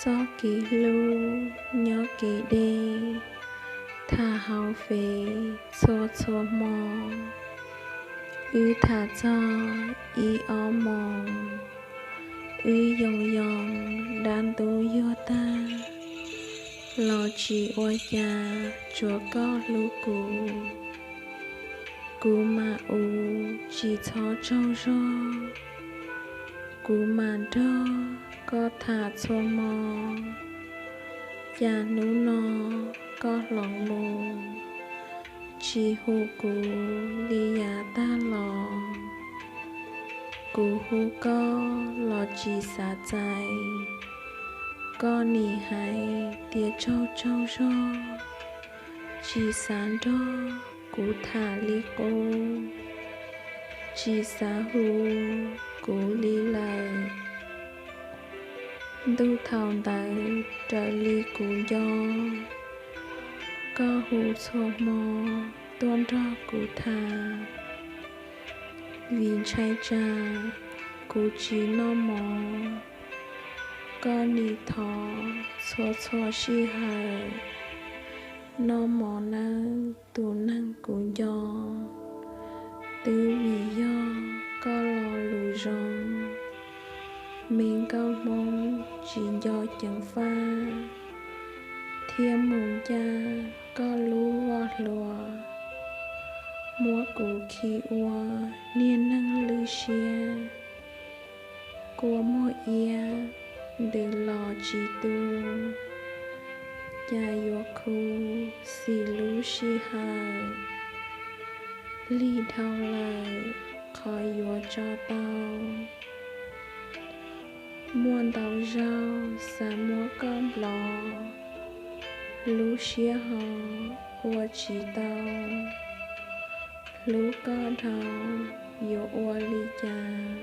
Txoj kev hlub nyob kev deb, tham hauv Fev txhua txhua hmo. Wb tham txog ib ob moos, wb yoo yoo dab ntub yuag tag, los tsis ua cas tsuav koj hlub kuv. Kuv mam ua tsis txhob tsaug zog, kuv mam nrog koj tham txhua hmo. Cas hnub no koj hloov mus, tsis hu kuv li yav tag los? Kuv hu koj los tsis xav txais, koj nim hais tias tsaug tsaug zog, tsis xav nrog kuv tham li qub, tsis xav hu kuv li lawm. Ntuj thaum ntawd raws li kuv nco, koj hu txhua hmo tuaj nrog kuv tham. Vim ntshai tsam kuv tsis noj mov, koj nim thov txhua txhua sij hawm, noj mov nawb tus neeg kuv nco. Twb vim yog koj lo lus zoo, me nkauj Hmoob tsis nco ceev faj, thiaj mus ncaj koj lub voj hlua, muab kuv khi ua niag neeg lwj siab. Kua muag iab ntws los tsis tu, cas yuav khuv xim lub sij hawm, lig dhau lawm qhov yuav tso tau. Muaj ntau zaug xav muab koj nplov, lub siab ho ua tsis tau. Hlub koj dhau yuav ua li cas,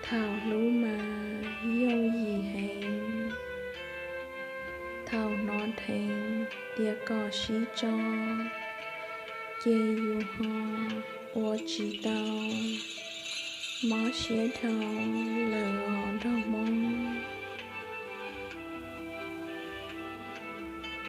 thaum hlub mas yooj yim heev. Thaum hnov dheev tias kom sib tso, ces yus ho ua tsis tau. Mob siab dhau lawm os nraug Hmoob.